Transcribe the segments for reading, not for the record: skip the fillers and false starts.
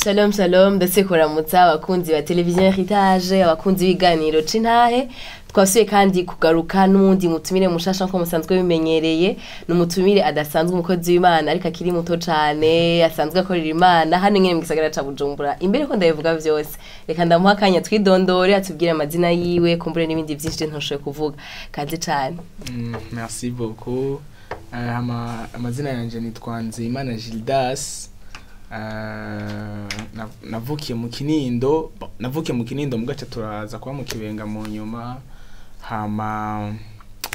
Shalom shalom, ndetse kuramutsa abakunzi ba Televiziyo Heritage, abakunzi b'ibiganiro c'intahe. Twasuye kandi kugaruka n'uwundi mutumire mushasha nko musanzwe bimenyereye. Ni umutumire adasanzwe, umukozi w'Imana ariko akiri muto cane, asanzwe akorera Imana hano nyene mu gisagara ca Bujumbura. Imbere ko ndabivuga vyose, reka ndamuha akanya twidondore, atubwire amazina yiwe, kumbure n'ibindi vyinshi ntoshoboye kuvuga. Kaze cane. Merci beaucoup. Amazina yanje nitwa Nzeyimana Gildas. Navukiye mu Kinindo. Bon, navukiye mu Kinindo, mugace turaza kuba mu Kibenga mu nyuma. Hama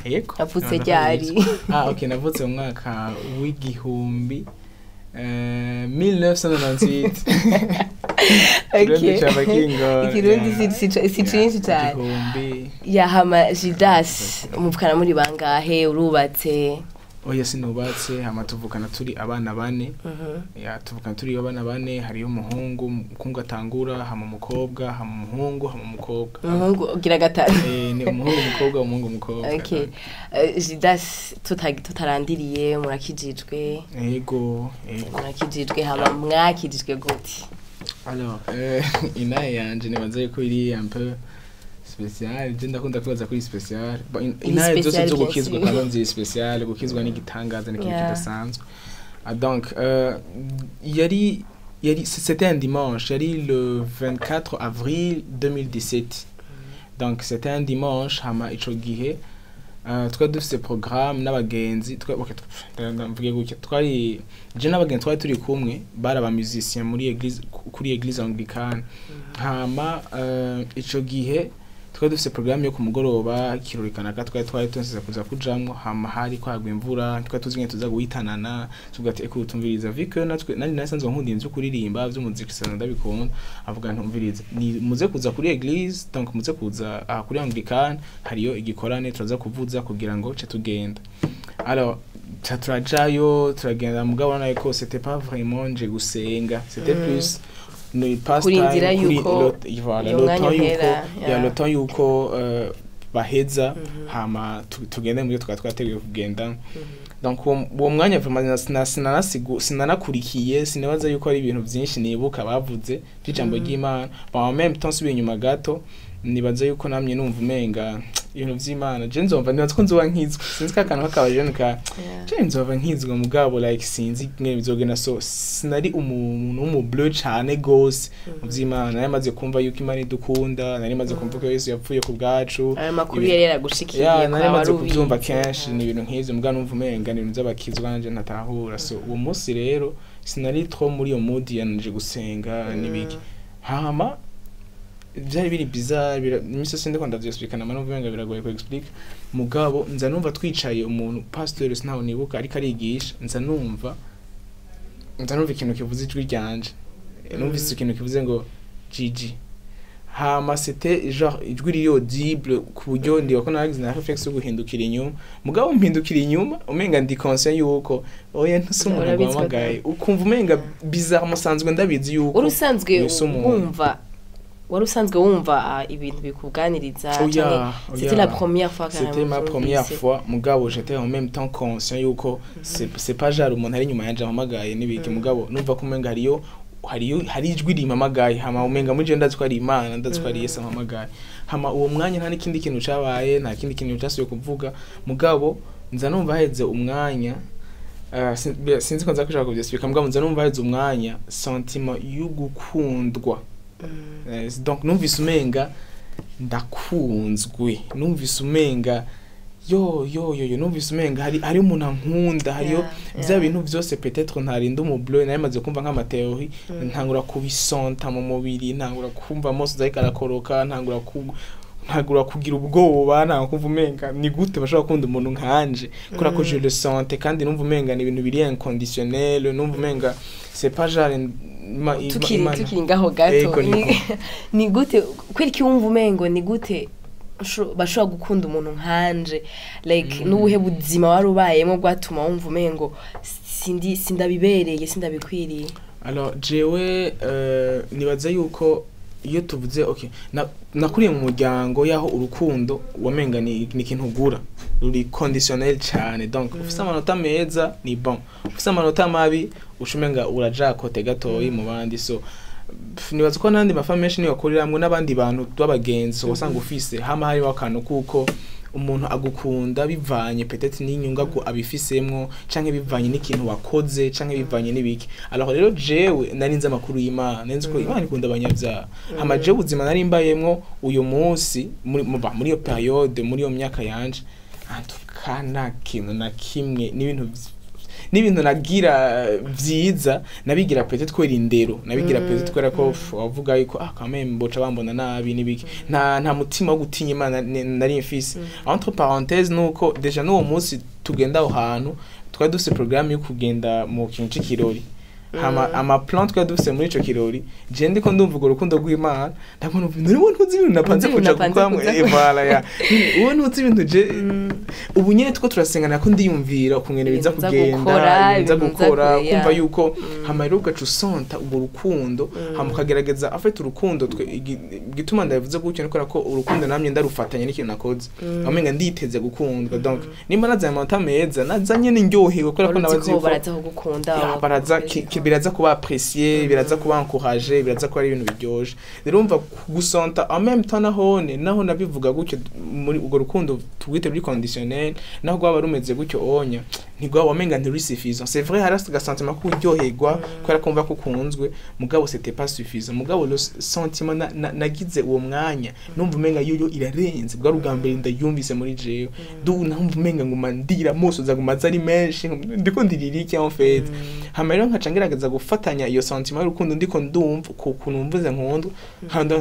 yego. Yavutse ryari? Ah, okay, navutse mu mwaka w'igihumbi 1998. Ikirundi caba kingora. Ikirundi si cinshi cane. Igihumbi. Yahama Gildas, muvukana muri bangahe? Urubatse? Oya, sinubatse. Hama tuvukana turi abana bane. Ya, tuvukana turi abana bane. Hariyo umuhungu, umuhungu atangura, hama umukobwa, hama umuhungu, hama umukobwa. Umuhungu ugira gatatu? Eh, ni umuhungu, umukobwa, umuhungu, umukobwa. Okay. Gildas, tutarandiriye, murakijijwe? Ego. Murakijijwe, hama mwakijijwe gute? Alors, inaye yanje nibaza yuko iri un peu spécial. Je ndakunda kwibaza ko iri spécial. Bon, Iri inaye zose spécial, zo bien gukizwa sûr. kandi ziri spécial. Gukizwa n'igitangaza, ni ikintu kidasanzwe. Ah, donc yari c'était un dimanche, yari le 24 avril 2017. Donc c'était un dimanche. Hama ico gihe twari dufise programme n'abagenzi. Okay, mvuge gutya, twari je n'abagenzi twari turi kumwe, bari aba musiciens muri église, kuri église anglicane. Hama ico gihe twari dufise programme yo ku mugoroba, ikirori kanaka twari tusize kuza kujamwo. Hama hari kwagwa imvura, twari tuzi ingene tuza guhitanana. Tuvuga ati: "Eko, tumviriza, vu que natwe nari nasanzwe nkunda inzu kuririmba vy'umuziki, sana ndabikunda." Avuga: "Ntumviriza, ni muze kuza kuri église, donc muze kuza aha kuri anglicane, hariyo igikorane, turaza kuvuza kugira ngo ce tugenda." Alors ca turajayo, turagenda, mugabo urabona ko c'était pas vraiment nje gusenga, c'était plus ni passe Kurindira time, yuko voilà, iyo le mwanya temps yuko uhera, ya le temps yuko baheza, hama tugende muri twari twateguye kugenda. Donc uwo mwanya vraiment sinanakurikiye, sinabaza yuko ari ibintu byinshi nibuka bavuze by'ijambo ry'Imana. Bon, en même temps, subiye inyuma gato, nibaza yuko namye numva umenga ibintu vy'Imana je nzomva, nibaza ko nzoba nkizwa, sinzi ka kantu k'akabajene ka je nzoba nkizwa, mugabo like sinzi ngene bizogenda. So sinari umuntu w'umu bleu cane gose mu vy'Imana. Nari maze kumva yuko Imana idukunda, nari maze kumva ko Yesu yapfuye ku bwacu. Ayo makuru yari yaragushikiye? Ya, nari kwa maze wari kuvyumva ubizi. kenshi. Ni ibintu nk'ivyo, mugabo numva umenga ni ibintu vy'abakizwa nanje ntatahura. So uwo munsi rero sinari trop muri iyo mood yanje gusenga n'ibiki. Hama vyari biri bizarre, imisi yose ndiko ndavyexplica, nama numva umenga biragoye ku explique. Mugabo nza numva twicaye, umuntu pasteur sinaho nibuka ariko arigisha, nza numva ikintu kivuze ijwi ryanje. Numvise ikintu kivuze ngo "Gigi". Hama c'était genre ijwi riri audible ku buryo ndiba ko naragize na réflexe yo guhindukira inyuma. Mugabo mpindukira inyuma umenga ndi conscient yuko oya, ntuse umuntu Urabizi ko guhamagaye, ukumva umenga bizarre, musanzwe ndabizi yuko Wari usanzwe uyu umuntu. wumva, wari usanzwe wumva ibintu bikuganiriza Oya, canke c'était oya. la première fois C'était carrément ma première uvyumvise? fois, mugabo j'étais en même temps conscient yuko c'est pas genre umuntu ari inyuma yanje ampamagaye n'ibiki. Mugabo numva ko umenga hariyo hari ijwi rimpamagaye. Hama umenga muri je ndazi ko ari Imana, ndazi ko ari Yesu ampamagaye. Hama uwo mwanya nta n'ikindi kintu cabaye, nta kindi kintu casubiye kuvuga. Mugabo nza numva haheze umwanya, sinzi ko nza kushaka kuvyexplica, mugabo nza numva haheze umwanya sentiment y'ugukundwa. Donc numvise umenga ndakunzwe, numvise umenga yo yo yo yo, numvise umenga hari umuntu ankunda, hariyo vya bintu vyose peut-être ntarinda umu bleu nari maze kumva nk'ama théories, ntangura kubisonta mu mubiri, ntangura kumva amaso ariko arakoroka, ntangura kugira ubwoba, ntangura kumva umenga ni gute bashobora gukunda umuntu nkanje, kubera ko je le sentais. Kandi numva umenga ni ibintu biri inconditionnel, numva umenga c'est pas genre Tukiri Imana- tukiri ngaho gato, Ego, niko. Ni gute, kubera iki wumva umengo ni gute bashobora gukunda umuntu nkanje? Like, n'ubuhe buzima wari ubayemo bwatuma wumva umengo sindi, sindabibereye, sindabikwiriye? Alors jewe nibaza yuko iyo tuvuze, okay, nakuriye mu muryango yaho urukundo wamenga ni ikintu ugura, ruri conditionnel cyane. Donc ufise amanota meza ni bon, ufise amanota mabi uca umenga uraja côté gatoyi mu bandi. So Nibaza ko n'andi ma familles menshi niyo bakoreramwo n'abandi bantu b'abagenzi, usanga ufise hama hariho akantu kuko umuntu agukunda bivanye peut-être n'inyungu ko abifisemwo, canke bivanye n'ikintu wakoze, canke bivanye n'ibiki. Alors rero jewe nari nzi amakuru y'Imana, nari nzi ko Imana ikunda abanyabyaha. Hama jewe ubuzima nari mbayemwo uyu munsi muri iyo période, muri iyo myaka yanje, en tout cas nta kintu na kimwe n'ibintu nagira vyiza nabigira peut-être kubera indero, nabigira peut-être kubera ko wavuga yuko ah, quand même boca bambona nabi n'ibiki. Nta mutima wo gutinya Imana nari mfise. Entre parenthèses, nuko déjà n'uwo munsi tugenda aho hantu, twari dufise programme yo kugenda mu kintu c'ikirori. Hama ama plan twari dufise muri ico kirori, je ndiko ndumva urwo rukundo rw'Imana, ndabona numva none wowe ntuzi ibintu napanze Ntuzi kuja ibintu napanze gukoramwo. kuza. Voilà, ya wowe ntuzi ibintu je ubu nyene tuko turasengana ko ndiyumvira ukungene biza Ibintu nza kugenda, gukora, ibintu nza ibintu nza gukora, kumva yuko hama rero ugaca usonta urwo rukundo, hama ukagerageza afite urukundo. Twe igituma ndabivuze gutyo ni kubera ko urukundo namye ndarufatanya n'ikintu nakoze, wamenga nditeze gukundwa. Donc nimba nazanye amanota meza, nazanye ndyohewe kubera ko wari uzi nabazi ko yuko baraza kugukunda. Ya, baraza biraza kuba apprécié, biraza kuba encouragé, biraza kuba ari ibintu biryoshe. Rero umva gusonta en même temps, nahone naho nabivuga gutyo, muri urwo rukundo tugwite ruri conditionnel, naho rwaba rumeze gutyo onya ntigwaba wamenga ntiruri suffisant. C'est vrai, hari agasentiment ko kuryoherwa kubera ko umva ko ukunzwe, mugabo c'était pas suffisant. Mugabo le sentiment nagize uwo mwanya, numva umenga yoyo irarenze. Bwari ubwa mbere ndayumvise muri jewe du, numva umenga nguma ndira musoza nguma ari menshi, ndiko ndirira iki en fait. Hama rero nkaca ngerageza gufatanya iyo sentiment y'urukundo ndiko ndumva ku kuntu mvuze nkundwa, hama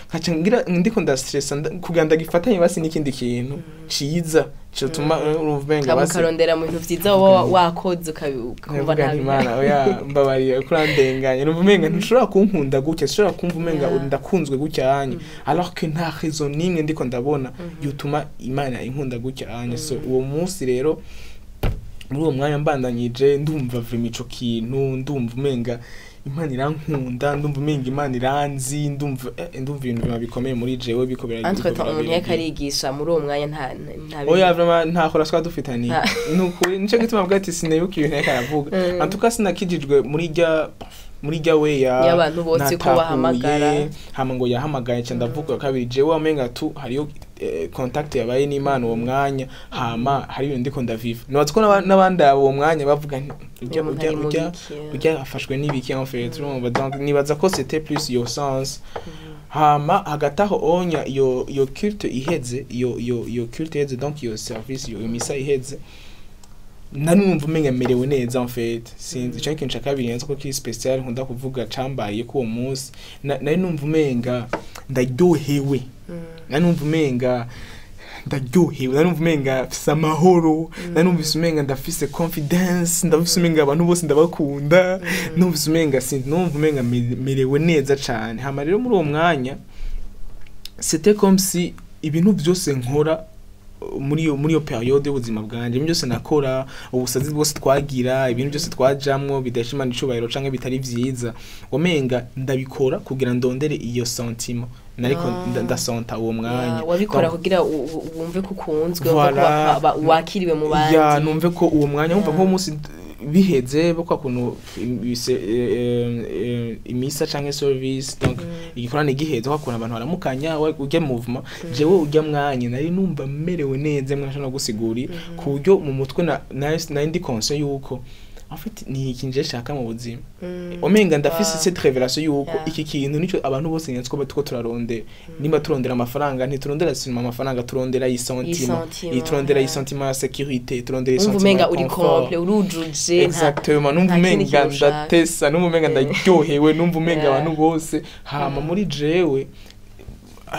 nkaca ngira ndiko ndastressa kugira ndagifatanye basi n'ikindi kintu ciza cotuma urumva umenga basi ukarondera mu bintu vyiza woba wakoze ukumva nkavuga nta nti Imana, oya, mbabariye kurandenganya, numva umenga ntushobora kunkunda gutya, sinshobora kumva umenga ndakunzwe gutya anye, alors que nta raison n'imwe ndiko ndabona yotuma Imana inkunda gutya anye. So uwo munsi rero, muri uwo mwanya mbandanyije, ndumva vraiment ico kintu, ndumva umenga Imana irankunda, ndumva umenga Imana iranzi, ndumva ibintu biba bikomeye muri jewe biko Entre temps umuntu yariko arigisha muri uwo mwanya nta Oya, vraiment nta relation twari dufitaniye. Nukuri nico gituma mvuga ati sinibuka ibintu yariko aravuga. En tout cas sinakijijwe muri rya we ya Y'abantu bose ko natahuye, bahamagara. Hama ngo yahamagaye nca ndavuga kabiri, jewe wamenga tu hariyo contact yabaye n'Imana uwo mwanya. Hama hari ibintu ndiko ndaviva, nibaza ko n'abandi abo uwo mwanya bavuga nti ujya Uwo muntu ujya ari mu ujya biki, yeah. ujya afashwe n'ibiki en fait, urumva? Donc nibaza ko c'était plus iyo sens. Hama hagati aho onya iyo culte iheze, iyo culte iheze, donc iyo service, iyo misa iheze, nanumva umenga merewe neza en fait. Sinzi, ico ni ikintu ca kabiri nzi ko kiri spécial nkunda kuvuga cambaye ko uwo munsi nari numva umenga ndaryohewe, nari numva umenga ndaryohewe, nari numva umenga mfise amahoro, nari numvise umenga ndafise confidence, ndafise umenga abantu bose ndabakunda, numvise umenga sinzi, numva umenga merewe neza cane. Hama rero muri uwo mwanya c'était comme si ibintu byose nkora muri iyo période y'ubuzima bwanje, ibintu byose nakora, ubusazi bwose twagira, ibintu byose twajamwo bidasha Imana icubahiro canke bitari vyiza, wamenga ndabikora kugira ndondere iyo sentiment nariko ndasonta uwo mwanya. Wabikora Donc, kugira wumve ko ukunzwe, wumve ko Voilà. wakiriwe mu bandi. Ya, numve ko uwo mwanya wumva nk'uwo munsi biheze bo kwa kuntu imisa canke service, donc igikorane giheze, kwa kuntu abantu baramukanya, ujya mouvement, jewe ujya mwanya nari numva merewe neza mwasha no gusiguri ku buryo mu mutwe nari ndi conscient yuko en fait ni iki nje shaka mu buzima. Omenga ndafise cette révélation yuko iki kintu nico abantu bose nyatwo tuko turarondera. Nimba turondera amafaranga, ntiturondera seulement amafaranga, turondera iyi sentiment, sentiment, turondera iyi sentiment ya sécurité, turondera iyi wumva sentiment umenga ya uri confort. complet, urujuje Exactement, numva nta kindi umenga kintu ushaka. ndatesa, numva umenga ndaryohewe, numva umenga abantu bose. Hama muri jewe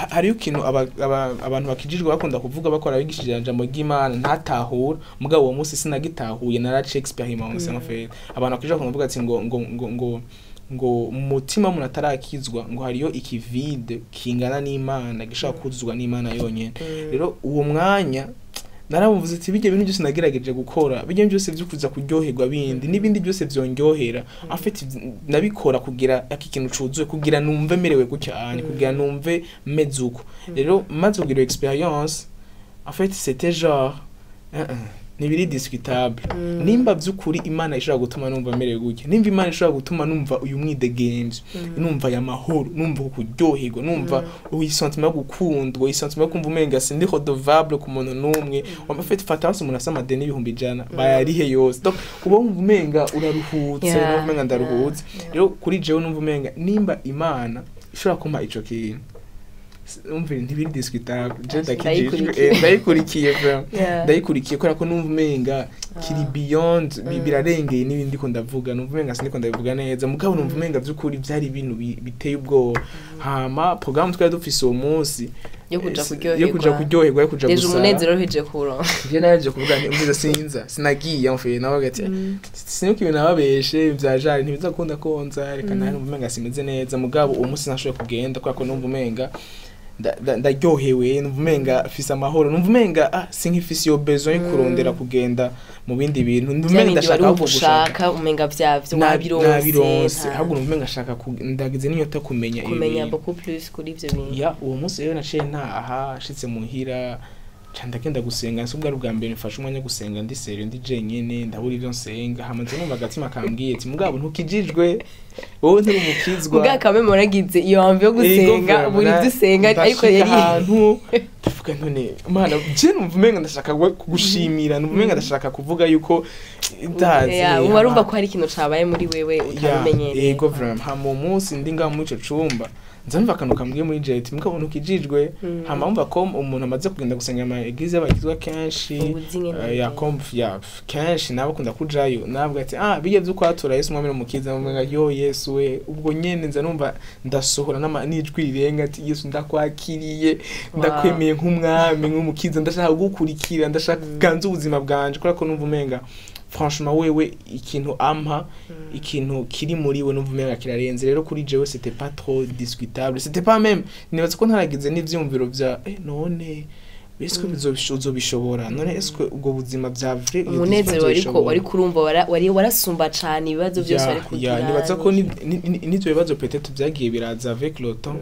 hariyo ikintu abantu bakijijwe bakunda kuvuga, bakora bigishije ijambo ry'Imana ntatahura, mugabo uwo munsi sinagitahuye, narace expérience en fait. Abantu bakijijwe bakunda kuvuga ati ngo mu mutima w'umuntu atarakizwa ngo hariyo ikivide kingana n'Imana, gishobora kuzuzwa n'Imana yonyene. Rero uwo mwanya naramuvuze ati bijya bintu byose nagerageje gukora, bijya bintu byose byo kuza kuryoherwa bindi n'ibindi byose vyonryohera, en fait nabikora kugira iki kintu cuzuye, kugira numve merewe gutya anye, kugira numve meze uko. Rero maze kugira expérience, en fait c'était genre Ntibiri discutable. Nimba vy'ukuri Imana ishobora gutuma numva merewe gutya, nimba Imana ishobora gutuma numva uyu mwidegemvyo, numva aya mahoro, numva kuryoherwa, numva uyi sentiment yo gukundwa, iyi sentiment yo kumva umenga sindi redevable ku muntu n'umwe. En fait, fata hasi umuntu afise amadeni 100,000, bayarihe yose. Donc uba wumva umenga uraruhutse. Numva umenga ndaruhutse. Rero kuri jewe numva umenga nimba Imana ishobora kumpa ico kintu, umva, ntibiri discutable, je ndakijijwe. Ndayikurikiye. Ndayikurikiye vraiment. Ndayikurikiye kubera ko numva umenga kiri beyond, birarengeye n'ibindi ndiko ndavuga. Numva umenga sindiko ndabivuga neza, mugabo numva umenga vy'ukuri vyari ibintu biteye ubwoba. Hama programme twari dufise uwo munsi yo kuja yo kuja kuryoherwa. Kuryoherwa, yo kuja déjà gusara. Umunezero uhejeje kuronka. Je naje kuvuga nti umviza, sinza, sinagiye mfuye nawe ati sinuko ibintu nababeshe vya jari ntibizakunda konza, reka nawe numva umenga simeze neza. Mugabo uwo munsi nashoboye kugenda kubera ko numva umenga ndaryohewe, numva umenga mfise amahoro, numva umenga sinkifise iyo besoin yo kurondera kugenda mu bindi bintu, numva vya umenga bindi ndashaka wari ahubwo gushaka ushaka, umenga vyavyo wabironse. Nabironse. Ahubwo numva umenga ashaka ndagize n'inyota yo kumenya ibi kumenya bintu. Beaucoup plus kuri ivyo bintu. Ya, uwo munsi rero naciye ntaha, nshitse muhira nca ndagenda gusenga. Nsi ubwo ari ubwa mbere mfashe umwanya wo gusenga ndi sérieux, ndi jenyene, ndabura ivyo nsenga. Hama nza numva agatima kambwiye ati: "Mugabo ntukijijwe, wowe nturi umukizwa." Ubwa kamwe muragize iyo wamve yo gusenga, buri ivyo usenga ariko ndashika yari ahantu ndavuga: "None Mana, je numva umenga ndashaka kugushimira, numva umenga ndashaka kuvuga yuko ndazi." Yeah, warumva ko hari ikintu cabaye muri wewe utabimenyereye. Yego, vraiment. Hama uwo munsi ndi ngaho muri ico cumba, nza numva akantu kambwiye muri jet: "Mugabo ntukijijwe." Hama wumva ko umuntu amaze kugenda gusenga ama église y'abakizwa kenshi, ubuzi nyene. Ya ya kenshi nabo akunda kujayo, nabwo ati: "Ah, bijya vyo kwatura Yesu Mwami n'Umukiza." Mvuga: "Yo Yesu we!" Ubwo nyene nza numva ndasohora n'ijwi rirenga ati: "Yesu, ndakwakiriye, ndakwemeye nk'umwami, nk'umukiza, ndashaka kugukurikira, ndashaka kuganza ubuzima bwanje," kubera ko numva umenga franchement wewe ikintu ampa, ikintu kiri muri we, numva umenga kirarenze. Rero kuri jewe c'était pas trop discutable, c'était pas même, nibaza ko ntaragize n'ivyumviro vya none est-ce que uzobishobora, none est-ce que ubwo buzima vya vrai iyo Umunezero wariko uzobishobora? Wari kurumva wari warasumba cane ibibazo byose wari kugira. Ya, nibaza ko n'ivyo bibazo peut-être vyagiye biraza avec le temps,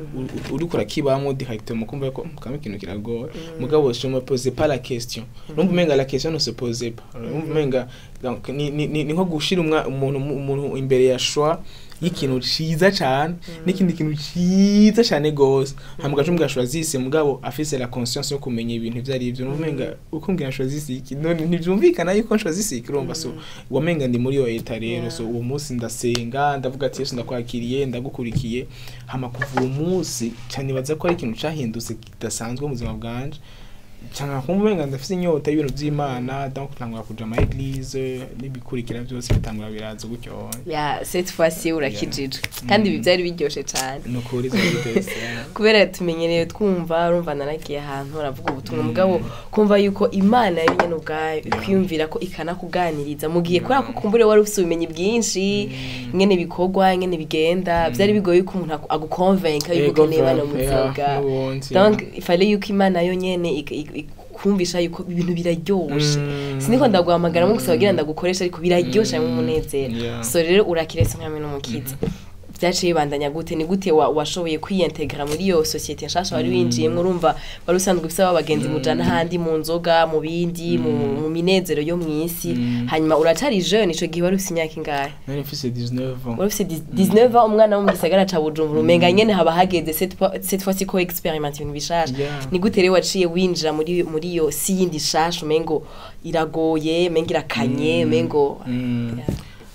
uriko urakibamwo directement, kumva ko kama ikintu kiragoye. Mugabo je me posais pas la question, numva umenga la question ne se posait pas. Numva umenga donc ni nko gushira umuntu imbere ya choix y'ikintu ciza cane n'ikindi kintu ciza cane gose, hama ugaca umbwira choisisse, mugabo afise la conscience yo kumenya ibintu ivyo ari vyo. Numva umenga uko mbwira choisisse iki, none ntivyumvikana yuko choisisse iki, urumva? So wamenga ndi muri iyo état rero. So uwo munsi ndasenga, ndavuga ati: "Yesu, ndakwakiriye, ndagukurikiye." Hama kuva uwo munsi cyane nibaza ko ari ikintu cahindutse kidasanzwe mu buzima bwanje, cyangwa kumva umenga ndafise inyota y'ibintu vy'Imana. Donc ntangura kuja ama église n'ibikurikira byose bitangura biraza gutyo. Ya, cette fois-ci urakijijwe kandi ibi byari biryoshe cane. Nukuri zari. Kubera tumenyereye twumva, urumva naragiye ahantu aravuga ubutumwa, mugabo kumva yuko Imana yo nyene ubwayo ikwiyumvira ko ikanakuganiriza mu gihe, kubera ko kumbure wari ufise ubumenyi bwinshi ingene bikorwa, ingene bigenda, byari bigoye ko umuntu aguconvainca yuko ukeneye Imana mu buzima bwawe. Donc il fallait yuko Imana yo nyene ikumvisha yuko ibintu biraryoshe. Siniko ndaguhamagara mu gusaba kugira ndagukoresha, ariko biraryoshe, harimo umunezero. So rero urakirese Mwami n'Umukiza, byaciye bibandanya gute? Ni gute washoboye kwiyintegra muri iyo société nshasha wari winjiyemwo? Urumva wari usanzwe ufise abagenzi mujana ahandi mu nzoga, mu bindi, mu minezero yo mw'isi. Hanyuma uracari jeune, ico gihe wari ufise imyaka ingahe? Nari mfise 19 ans. Wari ufise 19 ans, umwana wo mu gisagara ca Bujumbura, umenga nyene haba hageze cette fois ci ko expérimenter ibintu bishasha. Ni gute rero waciye winjira muri iyo si yindi shasha, umengo iragoye, umengo irakanye, umengo Yeah.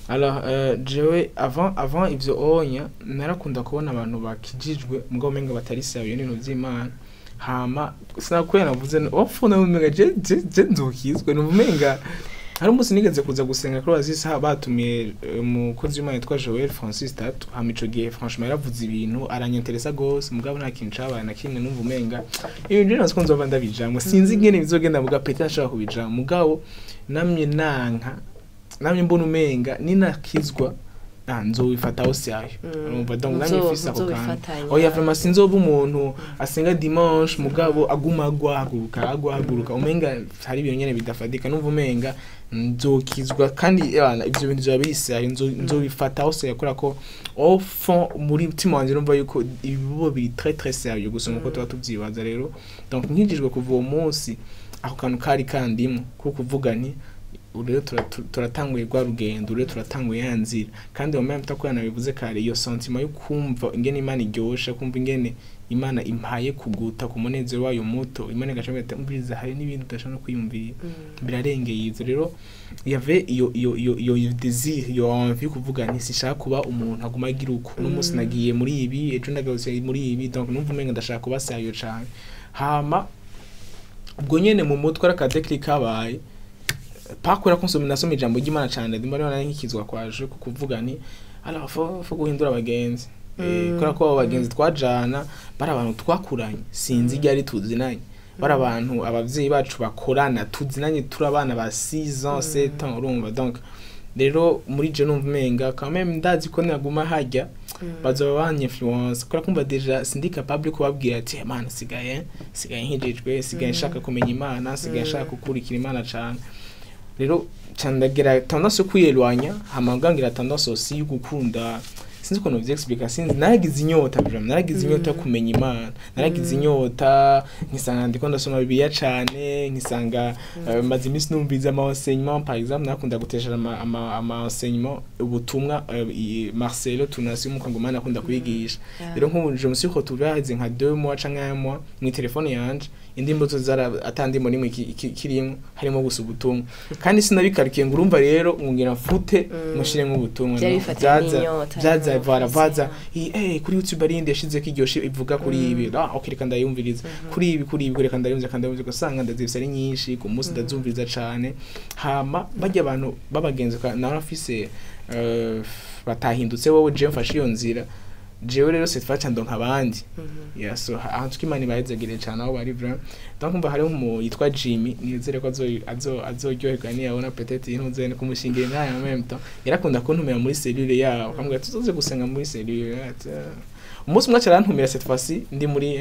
Alors jewe avant ivyo onya narakunda kubona abantu bakijijwe mugabo umenga batari sérieux n'ibintu vy'Imana. Hama sinakubera navuze wapfuna umenga je nzokizwe, numva umenga hari umunsi nigeze kuza gusenga kuri Oasis, batumiye umukozi w'Imana yitwa Joel Francis Tatu. Hama ico gihe franchement yaravuze ibintu aranyenteresa gose, mugabo nta kintu cabaye na kimwe. Numva umenga ibintu rero nzi ko nzova ndabijamwo, sinzi ingene bizogenda, muga peut-être nshobora kubijamwo. Mugabo namye nanka, namye mbona umenga ninakizwa nzobifataho sérieux. Urumva, donc namye mfise ako kantu. Ntuzobifatanya. Oya, vraiment sinzoba umuntu asenga dimanche mugabo aguma agwa, haguruka, agwa, haguruka, umenga hari ibintu nyene bidafatika. Numva umenga nzokizwa kandi ebana ivyo bintu vyoba biri sérieux, nzobifataho sérieux, kubera ko au fond muri mutima wanje numva yuko ibibo biri très très sérieux gusumba uko tuba tuvyibaza. Rero donc nkijijwe, kuva uwo munsi Ako kantu kari kandimo ko kuvuga nti ubu rero turatanguye rwa rugendo, rero turatanguye ya nzira. Kandi en même temps, ko yanabivuze kare, iyo sentiment yo kumva ingene Imana iryoshe, kumva ingene Imana impaye kuguta ku munezero wayo muto, Imana igaca imbwira ati: "Umviriza, hari n'ibindi udashobora no kwiyumvira, birarengeye ivyo." Rero yave iyo désir, iyo envie yo kuvuga nti sinshaka kuba umuntu aguma agira uko: uno munsi nagiye muri ibi, ejo ndagarutse muri ibi. Donc numva umenga ndashaka kuba sérieux cane. Hama ubwo nyene mu mutwe ari aka déclic kabaye, pakora ko nsoma, nasoma ijambo ry'Imana cane, ndimo rero nari nkikizwa kwaje ku kuvuga nti alors faut guhindura abagenzi. Kubera ko abo bagenzi twajana bari abantu twakuranye, sinzi ryari tuzinanye, bari abantu abavyeyi bacu bakorana, tuzinanye turi abana ba 6 ans, 7 ans, urumva. Donc rero muri je numva umenga quand même ndazi ko naguma hajya bazoba banyinfluence, kubera kumva déjà sindi capable kubabwira ati: "Mana, sigaye nkijijwe, sigaye nshaka kumenya Imana, sigaye nshaka gukurikira Imana cane." Rero candagira tendance yo kwiyelwanya, hama ngangira tendance aussi yo gukunda, sinzi ukuntu vyexplica, sinzi, naragize inyota vraiment, naragize inyota yo kumenya Imana, naragize inyota, nkisanga ndiko ndasoma Bibiliya cane, nkisanga maze iminsi numviza ama enseignement. Par exemple, nakunda guteshera ama enseignement, ubutumwa Marcelo Tunasi w'umukongomani akunda kwigisha. Rero nk'ubu je me suis retrouvé haheze nka 2 mois canke 1 mois, mu telefone yanje indirimbo zose zara ata ndimo nimwe kirimwo, harimo gusa ubutumwa. Kandi sinabikarikiye ngo urumva rero ngira mfute mushiremo ubutumwa. Byari No. bifatanye Vyaza n'inyota, vyaza no, vara vaza kuri YouTube ari indi yashizeko iryoshe ivuga kuri ibi, ah okay, reka ndayumviriza kuri ibi, kuri ibi, reka ndayumviriza, kandi ndayumviriza, ugasanga ndazifise ari nyinshi ku munsi, ndazumviriza cane. Hama barya abantu b'abagenzi nawe afise batahindutse, wowe je mfashe iyo nzira jewe rero cette fois ndonka abandi. Yeah, so ahantu ko Imana ibahezagire cane aho bari vraiment. Donc umva hariho umu yitwa Jimmy, nizere ko azoryoherwa niyabona peut-être intuze kumushingira intahe. En même temps yarakunda kuntumira muri cellule yabo, akambwira tuzoze gusenga muri cellule. Ati, "Ah." Umunsi umwe aca arantumira, cette fois-ci ndi muri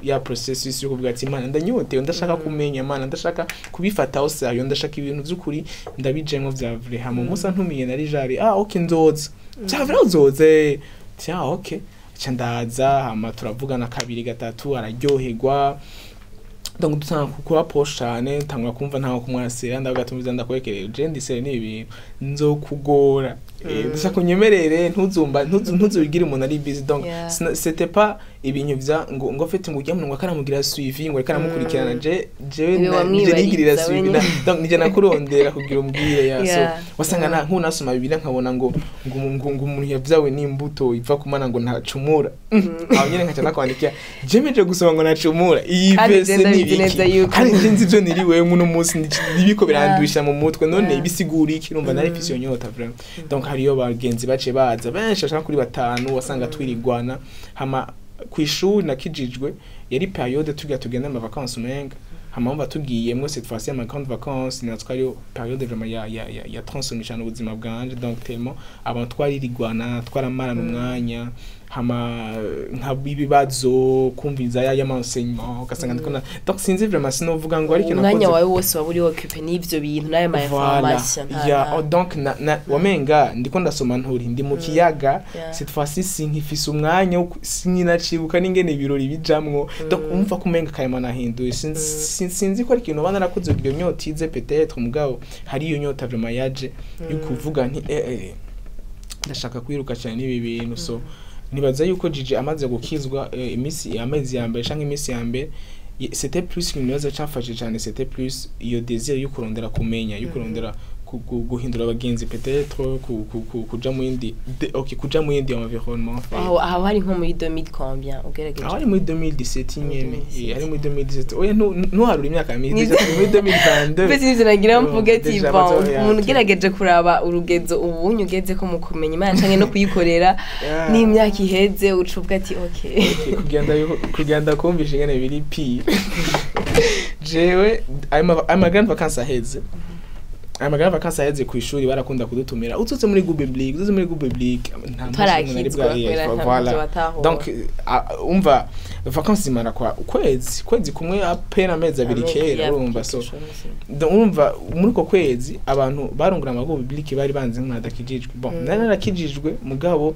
ya processus yo kuvuga ati: "Imana, ndanyotewe, ndashaka kumenya Imana, ndashaka kubifataho sérieux, ndashaka ibintu by'ukuri ndabijemwo vya vrai." Hama umunsi antumiye nari jari: "Ah okay, nzoza vya vrai." "Uzoze?" Tiens, okay. Aca ndaza, hama turavugana kabiri gatatu, araryoherwa. Donc dutanga kuba proche cane, ntangura kumva ntaho kumwasira, ndavuga tumviza ndakwekereye, je ndisere n'ibi bintu nzokugora. Ndashaka unyemerere ntuzumba ntuzubigire umuntu ari busy. Donc c'était pas ibintu vya ngo fete ngo ujya ngo akaramugira suivi, ngo reka aramukurikirana. Je Niwe nije nigirira wamwibariza suivi wenyine. Donc nije nakurondera kugira umbwire ya so wasanga na nkunasoma Bibiliya nkabona ngo umuntu yavyawe n'imbuto iva ku Mana ngo ntacumura. Aho nyene nkaca nakwandikira: "Jemeje gusoma ngo ntacumura, iyi Kandi verse je ni ndabizi neza ibiki?" yuko- Kandi nje nzi ivyo niriwemwo uno munsi, nibiko birandwisha mu mutwe none bisigura iki? Urumva nari mfise iyo nyota vraiment. Donc hariyo bagenzi bace baza benshi bashaka kuri batanu, wasanga twirigwana. Hama kw'ishuri nakijijwe yari période tugira tugenda ama vacances umenga, hama wumva tugiyemwo cette fois-ci ama grande vacances, natwe ariyo période vraiment ya transformé cyane ubuzima bwanje. Donc tellement abantu twaririgwana, twaramarana umwanya, hama nka ibibazo, kumviza ya y'ama enseignement, ugasanga ndiko na donc sinzi vraiment, sinovuga ngo ariko Umwanya wawe wose waba uri occupé n'ivyo bintu n'ayo ma Voilà. information Ya, oh, donc na wamenga ndiko ndasoma nturi ndi mu kiyaga. Cette fois-ci sinkifise umwanya sinkinacibuka n'ingene ibirori bijamwo. Donc umva ko umenga kayima nahinduye. Sinzi ko ari ikintu uba narakoze kugira iyo nyota ize peut-être, mugabo hari iyo nyota vraiment yaje yo kuvuga nti ndashaka kwiruka cyane n'ibi bintu. So nibaza yuko Gigi amaze gukizwa, iminsi amezi ya mbere canke iminsi ya mbere, c'était plus ibintu bibazo cyamfashije cyane, c'était plus iyo désir yo kurondera kumenya, yo kurondera guhindura abagenzi, peut-être kuja mu yindi okay, kuja mu yindi environnement en fait. Aho hari nko muri 2000 combien ugerageje? Aho ari muri 2017 nyene. 2017. Ari muri 2017. Oya, ntuharure imyaka myinshi, déjà turi muri 2022. Mbese nivyo nagira mvuge ati Déjà bon, umuntu ugerageje kuraba urugezo ubunye ugeze ko mu kumenya Imana canke no kuyikorera n'imyaka iheze, uca uvuga ati okay. Okay, kugenda kumvisha ingene biri pire, jewe ayo ma grande vacances aheze. Amagara vacances aheze ku ishuri, barakunda kudutumira: "Uzoze muri groupe biblique, uzoze muri groupe biblique." Nta munsi n'umwe nari Utarakizwa, kubera nta voilà. muvyo watahura. Donc umva, vacances zimara kwa ukwezi kumwe à peine, amezi 2 kera, urumva. So donc urumva, muri uko kwezi abantu barungura ama groupe biblique bari banzi nk'umuntu adakijijwe. Bon, nari narakijijwe, mugabo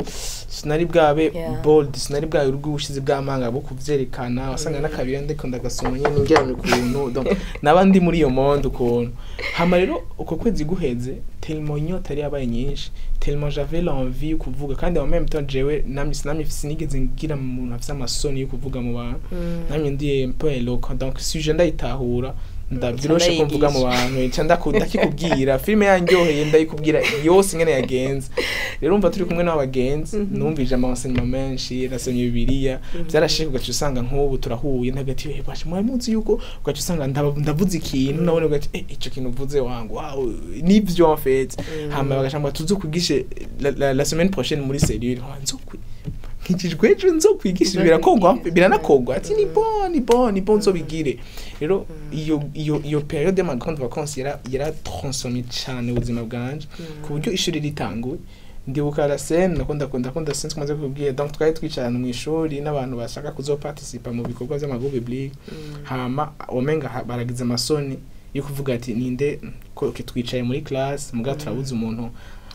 sinari bwabe bold, sinari bwabe urw'ubushizi bw'amanga bwo kuvyerekana. Wasanga n'akabiri ndiko ndagasoma nyene ngeramye ukuntu. Donc naba ndi muri iyo monde ukuntu. Hama rero uko kwezi guheze, tellement inyota yari yabaye nyinshi, tellement j'avais l'envie yo kuvuga, kandi en même temps jewe namye sinamye sinigeze ngira umuntu afise amasoni yo kuvuga mu bantu. Namye ndi un peu éloquent, donc sujet ndayitahura, ndabyoroshe ko mvuga mu bantu, nca ndakikubwira. Filime yanryoheye, ndayikubwira yose ingene yagenze. Rero umva, turi kumwe n'abagenzi, numvije ama enseignement menshi, nasomye Bibiliya, byarashika ugaca usanga nk'ubu turahuye ntagati: "Eh, basha, mwari muzi yuko?" Ugaca usanga ndavuze ikintu, nabone ugaca: "Eh, ico kintu uvuze wangu, wow, nivyo en fait." Hama bagashamba: "Tuzokwigishe la semaine prochaine muri cellule." Nzokwi nkijijwe ejo nzokwigisha? Birakogwa, biranakogwa. Ati: "Ni bon, ni bon, ni bon, nzobigire." Rero iyo période y'ama grande vacances yara transformé cyane ubuzima bwanje, ku buryo ishuri ritanguye, ndibuka la scène ndakunda sinzi kumaze kubwira. Donc twari twicarana mu ishuri n'abantu bashaka kuzoparticipa mu bikorwa vy'ama groupe biblique. Hama omenga baragize amasoni yo kuvuga ati: "Ninde ko twicaye muri classe, muga turabuze umuntu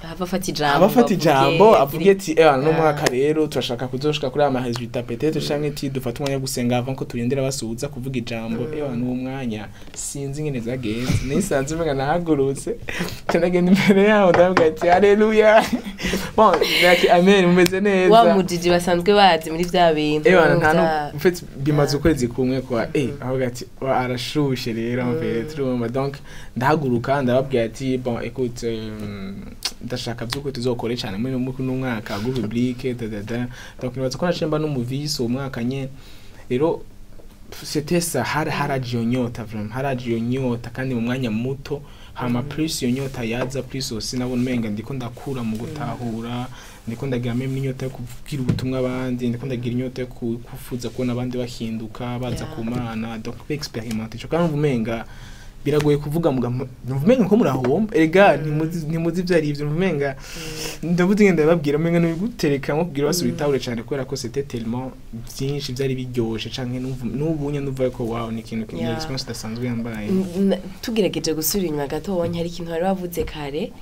Ahava afata ijambo, abafata ijambo, avuge ati: 'Eh, no mwaka rero turashaka kuzoshika kuri ama résultat peut-être, canke ati dufate umwanya wo gusenga avant ko turindira basuhuza kuvuga ijambo.'" Ewa, n'uwo mwanya sinzi ingene zagenze, nisanze umenga nahagurutse, nca ndagenda imbere yaho, ndavuga ati: "Haleluya, bon, naki, amen, mumeze neza." Wa mujiji basanzwe bazi muri vya bintu. Ewa, nta no en fait bimaze ukwezi kumwe kwa avuga ati: "Wa, arashushe." Rero en fait urumva, donc ndahaguruka, ndababwira ati: "Bon, écoute, ndashaka by'uko tuzokore cyane muri uno mwaka groupe biblique da da da." Donc nibaza ko naciye mba n'umuvisi uwo mwaka nyene. Rero c'était ça, hari haraje iyo nyota, vraiment haraje iyo nyota, kandi mu mwanya muto. Hama plus iyo nyota yaza, plus aussi nabona umenga ndiko ndakura mu gutahura, ndiko ndagira même n'inyota yo kubwira ubutumwa abandi, ndiko ndagira inyota yo kufuza kubona abandi bahinduka, baza ku Mana. Donc experiment ico, kandi umenga biragoye kuvuga, muga numva umenga ko murahomba. Erega ntimuzi ibyo ari ivyo. Numva umenga ndabuze ngenda ndababwira, umenga nibigutereka nko kugira basubitahure cyane, kubera ko c'était tellement byinshi byari biryoshe, canke n'ubu nye numva ko wow, ni ikintu, ni experience idasanzwe yambaye. Tugerageje gusubira inyuma gatonya, hari ikintu wari wavuze kare,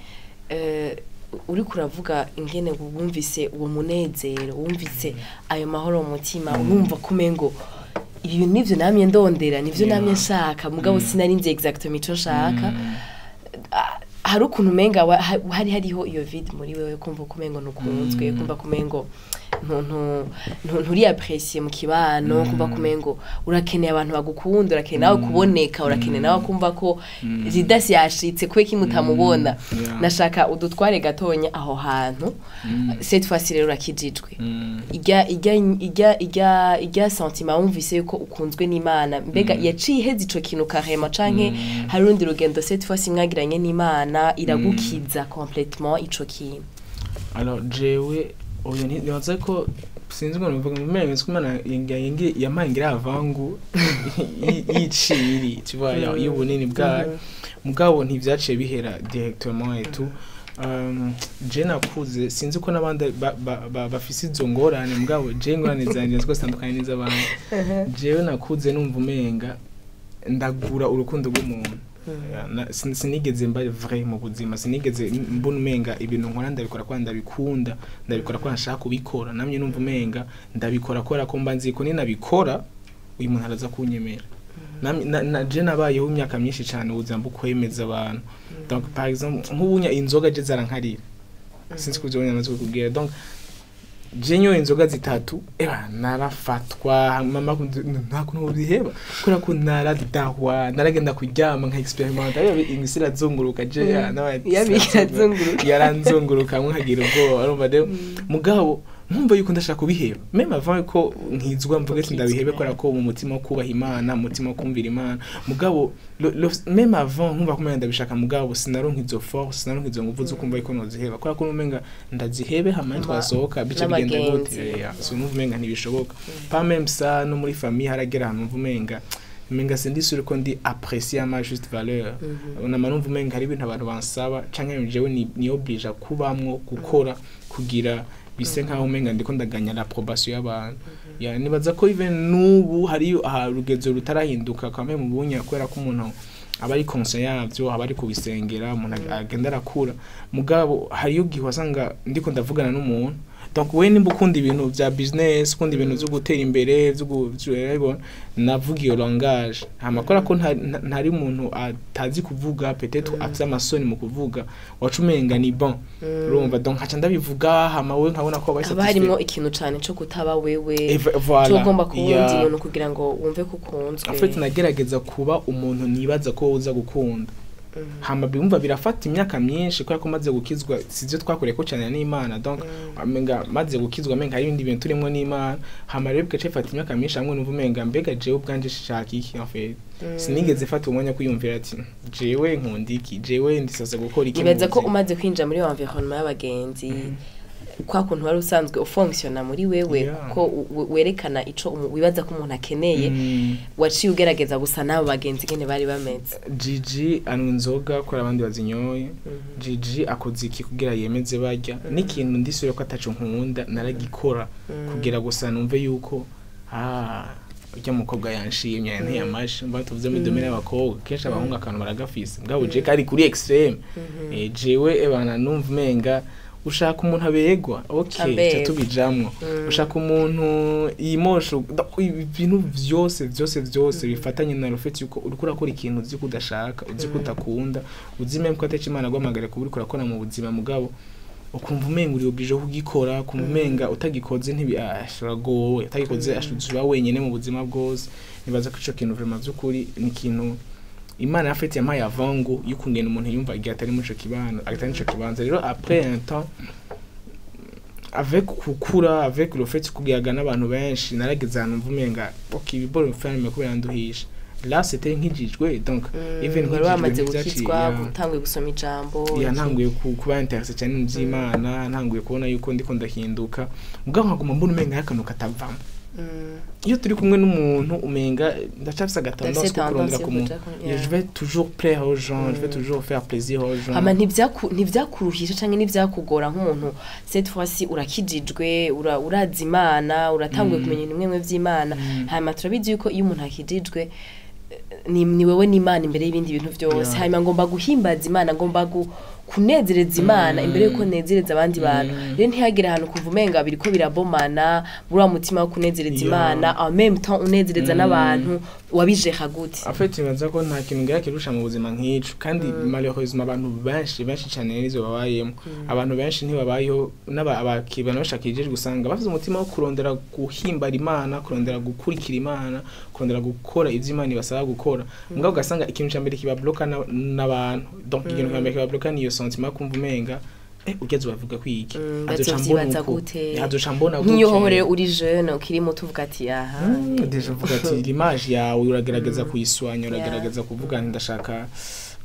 uriko uravuga ingene wumvise uwo munezero, wumvise ayo mahoro mu mutima, urumva ko umengo ibi bintu nivyo namye ndondera, nivyo namye nshaka, mugabo sinari nzi exactement ico nshaka. Hari ukuntu umenga hari hariho iyo vide muri wewe, kumva ko umengo ntukunzwe, kumva ko umengo nturi apprécié mu kibano, kumva ko umengo urakeneye abantu bagukunda, urakeneye nawe kuboneka, urakeneye nawe kumva ko Ridasi yashitse, kubera ko mutamubona. Nashaka udutware gatonya aho hantu. Cette fois ci rero urakijijwe. Irya sentiment wumvise yuko ukunzwe n'Imana, mbega yaciye iheza ico kintu karema, canke hari urundi rugendo cette fois ci mwagiranye n'Imana iragukiza complètement ico kintu? Alors jewe oya, nibaza ko sinzi ngo nivuga mu ko Imana yampaye ngira avangu y'iciri, tu vois, y'ubunini bwayo, mugabo ntivyaciye bihera directement et tout. Je nakuze, sinzi ko n'abandi bafise izo ngorane, mugabo je ingorane zanje ziko zitandukanye n'iz'abandi. Jewe nakuze numva umenga ndagura urukundo rw'umuntu. Ya, sinigeze mba vrai mu buzima, sinigeze mbona umenga ibintu nkora ndabikora kwa ndabikunda, ndabikora kwa nshaka kubikora. Namye numva umenga ndabikora kubera ko mba nzi ko ninabikora uyu muntu araza kunyemera. Je nabayeho imyaka myinshi cyane ubuzima bwo kwemeza abantu. Donc par exemple nk'ubunya inzoga je zarankarira, sinzi ko uzobona amaze kukubwira. Donc je nyoye inzoga zitatu, eba narafatwa, mama nta kuntu biheba, kubera ko naradahwa, naragenda kuryama nka experiment imisi irazunguruka je nawe. Yabi irazunguruka. Yaranzunguruka nkagira ubwoba, urumva. Rero mugabo nkumva yuko ndashaka kubiheba même avant ko nkizwa, mvuge ati ndabihebe, kubera ko mu mutima wo kubaha Imana, mu mutima wo kumvira Imana. Mugabo même avant nkumva ko umenga ndabishaka, mugabo sinaronka izo force, sinaronka izo nguvu zo kumva yuko noziheba, kubera ko umenga ndazihebe hama twasohoka bice bigenda gute? N'abagenzi. Ya, so numva umenga ntibishoboka. Pas même ça, no muri famille haragera ahantu numva umenga Umenga sindi sûr ko ndi apprécié à ma juste valeur. Nama numva umenga hari ibintu abantu bansaba canke jewe ni obligé kubamwo gukora kugira bise nkaho umenga ndiko ndaganya l'approbation y'abantu. Ya, nibaza ko even n'ubu hari rugezo rutarahinduka kame mu bunya, kubera ko umuntu aba ari conscient yavyo, aba ari kubisengera, umuntu agenda arakura. Mugabo hariyo igihe wasanga ndiko ndavugana n'umuntu, donc we nimba ukunda ibintu vya business, ukunda ibintu vyo gutera imbere, vyo urabibona, navuga iyo langage. Hama kubera ko ntari umuntu atazi kuvuga, peut-être afise amasoni mu kuvuga, waca umenga ni bon, urumva? Donc nkaca ndabivuga, hama we nkabona ko wabaye Haba satisfait. harimwo ikintu cane co kutaba wewe, Voilà. co ugomba kuba uwundi muntu kugira ngo wumve ko ukunzwe. En fait, nagerageza kuba umuntu nibaza ko uza gukunda. Hama bimva birafata imyaka myinshi, kubera ko maze gukizwa sivyo twakoreye ko cyane n'Imana. Donc amenga maze gukizwa, amenga hari ibindi bintu turimo n'Imana. Hama rero bigaca bifata imyaka myinshi, hamwe numva umenga mbega jewe ubwanje shaka iki? En fait, sinigeze fata umwanya kwiyumvira ati jewe nkunda iki, jewe ndisasa gukora iki mu Nibaza ko buzima. umaze kwinjira muri iyo environnement y'abagenzi, kwa kuntu wari usanzwe ufonctionna muri wewe, ko werekana ico wibaza ko umuntu akeneye, waciye ugerageza gusa n'abo bagenzi ngene bari bameze. Gigi anywa inzoga kubera abandi bazinyoye, Gigi akoze iki kugira yemeze barya, n'ikintu ndisubire ko ataco nkunda naragikora kugira gusa numve yuko urya mukobwa yanshimye, ntiyamashe. Mba tuvuze muri domaine y'abakobwa, kenshi abahungu akantu baragafise, mugabo je kari kuri extrême. Jewe ebana numva umenga ushaka umuntu abegwa, okay, Abegwa. ca tubijamwo. Ushaka umuntu yimosha, ibintu vyose vyose vyose bifatanye na le fait yuko uriko urakora ikintu uzi ko udashaka, uzi ko udakunda, uzi même ko ataco Imana aguhamagara kuba uriko urakora mu buzima, mugabo ukumva umenga uri obligé kugikora, ukumva umenga utagikoze ntibi uragowe, utagikoze uba wenyene mu buzima bwose. Nibaza ko ico kintu vraiment vy'ukuri ni ikintu Imana yafite yampaye avangu y'ukungena umuntu yumva igihe atari muri ico kibano, atari muri ico kibanza. Rero après un temps, avec kukura, avec le fait kugiyaga n'abantu benshi, narageze ahantu mva umenga ok, ibiboro bifana kubera nduhisha. Là c'était nkijijwe, donc even Wari wamaze nkijijwe gukizwa, utanguye gusoma ijambo. Ya, ntanguye kuba intéressé cyane mu by'Imana, ntanguye kubona yuko ndiko ndahinduka, mugabo nkaguma mbona umenga hari akantu katavamo. Iyo turi kumwe n'umuntu, umenga ndacafise agatendance Ndafise ko kurondera tendance yo ku muntu. kuja Je vais toujours plaire aux gens, je vais toujours faire plaisir aux gens. Hama ntivyakuruhisha canke ntivyakugora nk'umuntu, cette fois-ci urakijijwe, urazi Imana, uratanguye kumenya ibintu bimwe vy'Imana? Hanyuma turabizi yuko iyo umuntu akijijwe, ni wewe n'Imana imbere y'ibindi bintu vyose. Hanyuma ngomba guhimbaza Imana, ngomba kunezereza Imana imbere yuko nezereza abandi bantu. Rero ntihagire ahantu kuva umenga biriko birabomana muri wa mutima wo kunezereza Imana, en même temps unezereza n'abantu, wabijeha gute? En fait, nibaza ko nta kintu ngira kirusha mu buzima nk'ico, kandi malheureusement abantu benshi benshi cyane nizo babayemo. Abantu benshi ntibabayeho n'aba abakibana bashakije, gusanga bafite umutima wo kurondera guhimbara Imana, kurondera gukurikira Imana, kurondera gukora ivyo Imana ibasaba gukora, mugabo ugasanga ikintu ca mbere kibabloka n'abantu. Donc ikintu ca mbere kibabloka ni iyo sentiment, kumva umenga ugeze bavuga kwiki, azoca mbona Bazovyibaza uko, gute? azoca mbona Nk'iyo gute. hoho rero uri jeune, ukiri muto, uvuga ati aha. Déjà uvuga ati l'image yawe uragerageza kuyiswanya, uragerageza kuvuga nti ndashaka,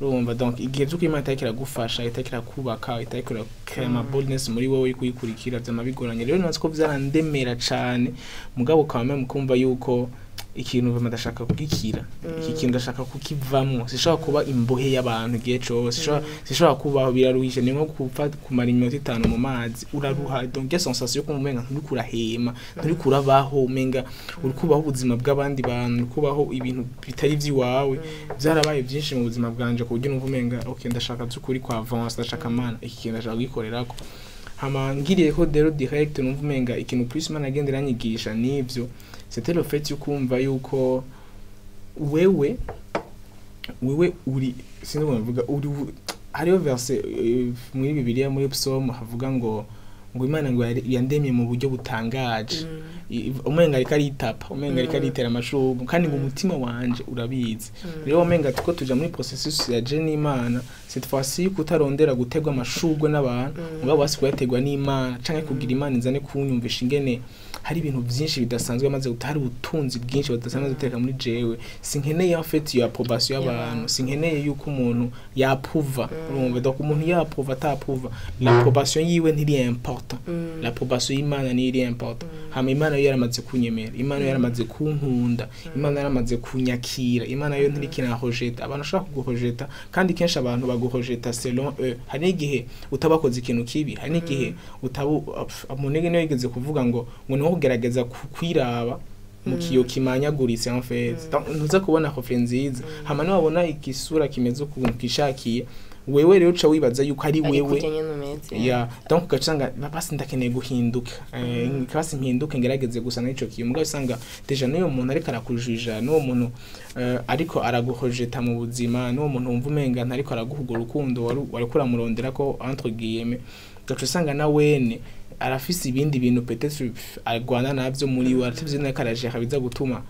urumva? Donc igihe vy'uko Imana itariko iragufasha, itariko irakubaka, itariko irakrea boldness muri wowe kuyikurikira, vyama bigoranye. Rero nibaza ko vyarandemera cane, mugabo quand même kumva yuko ikintu vraiment ndashaka kugikira, iki kintu ndashaka kukivamwo, sishobora kuba imbohe y'abantu igihe cose, sishobora kubaho. Biraruhishe, ni nko gupfa kumara iminota 5 mu mazi, uraruha. Donc iyo sensation yo kumva umenga nturiko urahema, nturiko urabaho, umenga uri kubaho ubuzima bw'abandi bantu, uri kubaho ibintu bitari ivy'iwawe, vyarabaye byinshi mu buzima bwanje, ku buryo numva umenga ok, ndashaka by'ukuri kwa avance, ndashaka Mana, iki kintu ndashaka kugikorerako. Hama ngiriye ko rero direct numva umenga ikintu plus Imana agenda iranyigisha nivyo, c'était le fait yo kumva yuko wewe uri, sinzi ukuntu mvuga, uri hariho verse muri Bibiliya, muri Psalm, havuga ngo Imana ngo yandemye mu buryo butangaje. Umenga ariko aritapa, umenga ariko aritera amashurwe, kandi ngo umutima wanje urabizi. Rero umenga tuko tuja muri processus ya je n'Imana, cette fois-ci kutarondera gutegwa amashurwe n'abantu, mugabo basi kuyategwa n'Imana, canke kugira Imana inzane kunyumvisha ingene hari ibintu byinshi bidasanzwe maze hari ubutunzi bwinshi budasanzwe guteka muri jewe. Sinkeneye en fait iyo approbation y'abantu, sinkeneye yuko umuntu yaprouva, urumva? Donc umuntu yaprouva ataprouva, l'approbation yiwe ntiri important, l'approbation y'Imana niyo iri important. Hama Imana yo yaramaze kunyemera, Imana yo yaramaze kunkunda, Imana yaramaze kunyakira. Imana yo ntirikirahojeta. Abantu bashobora kuguhojeta, kandi kenshi abantu baguhojeta selon eux. Hari n'igihe utabakoze ikintu kibi, hari n'igihe utabu umuntu niyo yigeze kuvuga ngo niho kugerageza kwiraba mu kiyo kimanyaguritse, en fait. Donc, ntuza kubona reflet nziza. Hama niwabona igisura kimeze ukuntu kishakiye wewe, rero uca wibaza yuko ari ari wewe. Kurya nyene umeze. Ya, donc ugaca usanga basi ndakeneye guhinduka, basi mpinduke, ngerageze gusa n'ico kiyo. Mugabo usanga déjà n'uyo muntu ariko arakujija, n'uwo muntu ariko araguhojeta mu buzima, n'uwo muntu wumva umenga ntariko araguha urwo rukundo wariko uramurondera ko, entre guillemets, ugaca usanga na wene arafise ibindi bintu peut-être arwana navyo muri we, arafise ibintu ariko arajera biza gutuma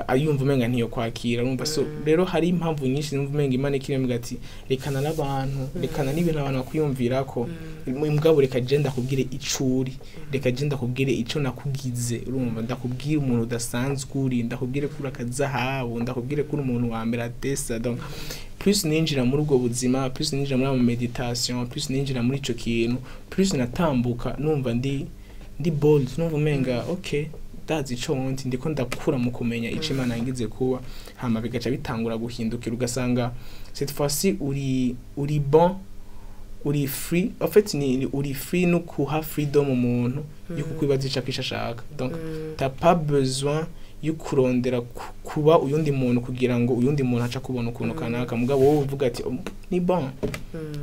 ayumva umenga ntiyo kwakira, urumva. So rero hari impamvu nyinshi numva umenga Imana ikirembwa ati rekana n'abantu, rekana n'ibintu abantu bakwiyumvirako, mugabo reka je ndakubwire ico uri, reka je ndakubwire ico nakugize, urumva. Ndakubwire umuntu udasanzwe uri, ndakubwire ko uri akazahabu, ndakubwire ko uri umuntu wa mbere atesa. Donc plus ninjira muri ubwo buzima, plus ninjira muri ama méditation, plus ninjira muri ico kintu, plus natambuka numva ndi bold, numva umenga okay, ndazi ico ndi, ndiko ndakura mu kumenya ico Imana yangize kuba. Hama bigaca bitangura guhindukira, ugasanga cette fois-ci uri bon, uri free. En fait ni uri free no kuha freedom umuntu yo kukwibaza ico akisha ashaka. Donc t'as pas besoin yo kurondera kuba uyundi muntu kugira ngo uyundi muntu aca kubona ukuntu kanaka. Mugabo wowe uvuga ati: "Oh, ni bon,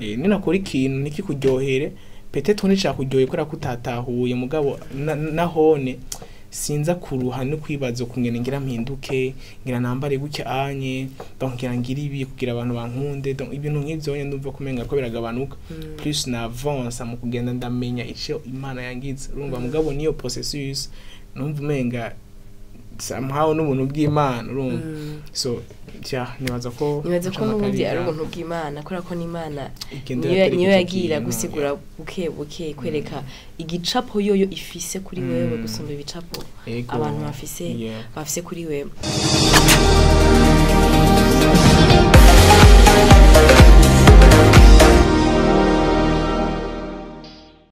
ninakora ikintu ntikikuryohere, peut-être nticakuryoheye kubera ko utatahuye, mugabo nahone sinza kuruha no kwibaza ukungene ngira mpinduke, ngira nambare gutya anye, donc ngira ngira ibi kugira abantu bankunde." Donc ibintu nk'ivyo nyene ndumva kumenga ko biragabanuka plus n'avance mu kugenda ndamenya ico Imana yangize, urumva. Mugabo niyo processus numva umenga somehow n'ubuntu bw'Imana, urumva. So tya nibaza ko Nibaza ko n'ubundi ari ubuntu bw'Imana, kubera ko n'Imana niyo niyo yagira gusigura buke buke, kwereka igicapo yoyo ifise kuri wewe gusumba ibicapo abantu bafise kuri wewe.